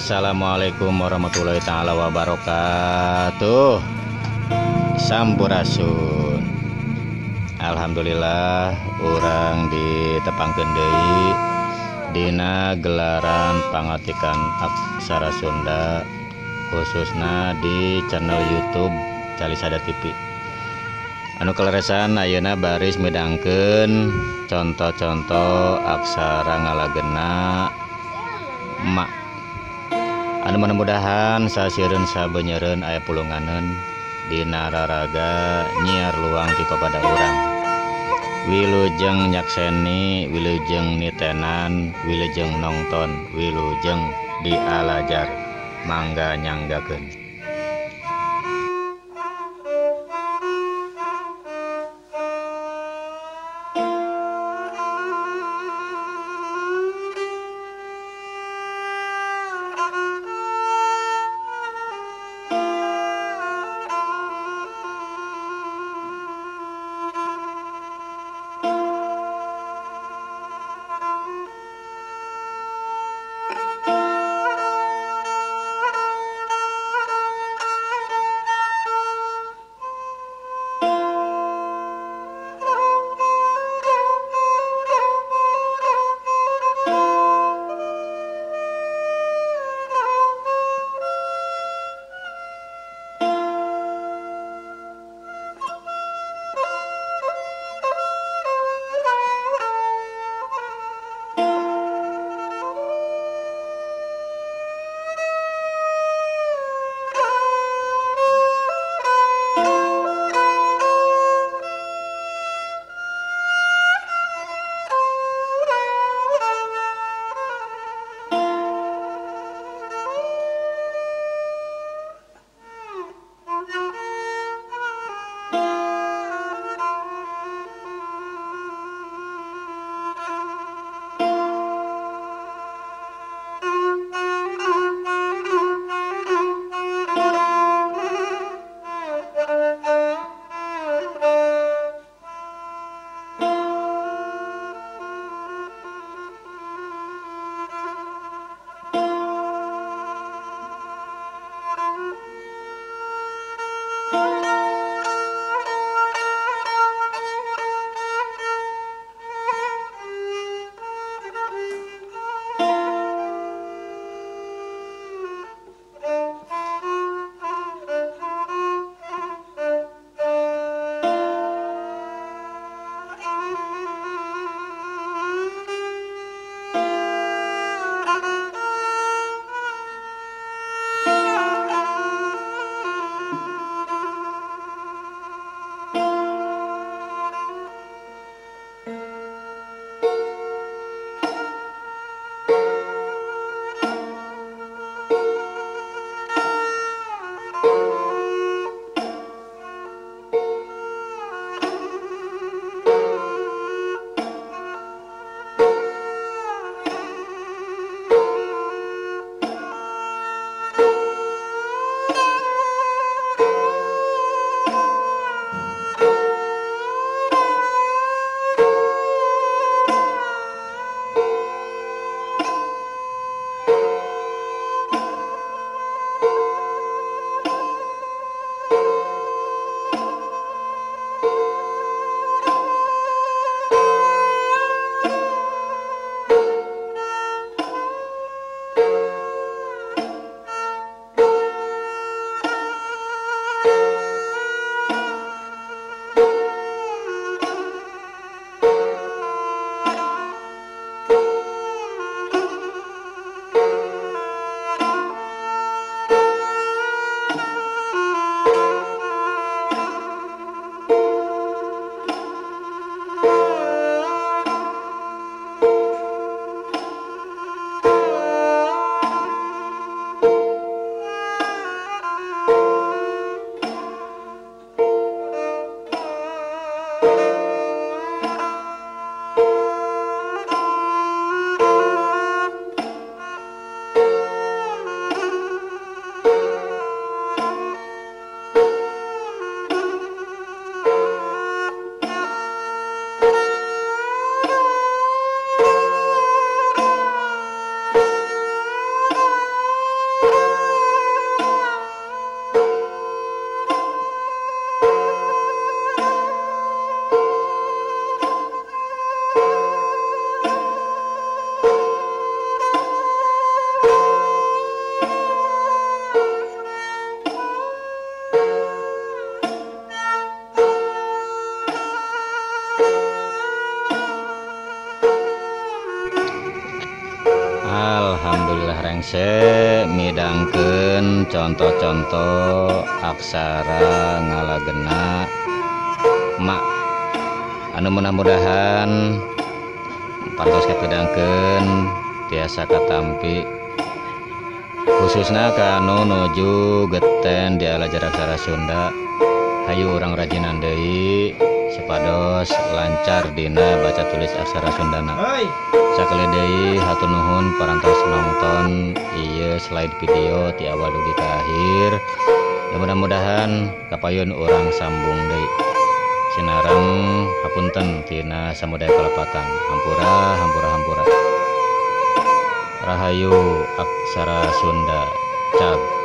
Assalamualaikum warahmatullahi taala wabarakatuh. Sampurasun. Alhamdulillah urang ditepangkeun deui dina gelaran pangatikan aksara Sunda khususna di channel YouTube Calisada TV. Anu kaleresan ayeuna baris midangkeun contoh-contoh aksara ngalagena ma. Anu mudah-mudahan sasieureun sabeunyereun aya pulunganeun dina raraga nyiar luang ti papada urang. Wilujeng nyakseni, wilujeng nitenan, wilujeng nongton, wilujeng dialajar. Mangga nyanggakeun. Alhamdulillah rengse midangkeun contoh-contoh aksara ngalagena ma anu mudah-mudahan parantos kapidangkeun tiasa katampi, khususna kanu nuju geten di alajar aksara Sunda. Hayu urang rajinan deui supados lancar dina baca tulis aksara Sundana. Sakali deui hatur nuhun parantos nonton ieu slide video ti awal dugi ka akhir. Ya, mudah-mudahan kapayun urang sambung deui. Sinareng hapunten tina samudaya kalepatan. Hampura hampura hampura. Rahayu aksara Sunda cag.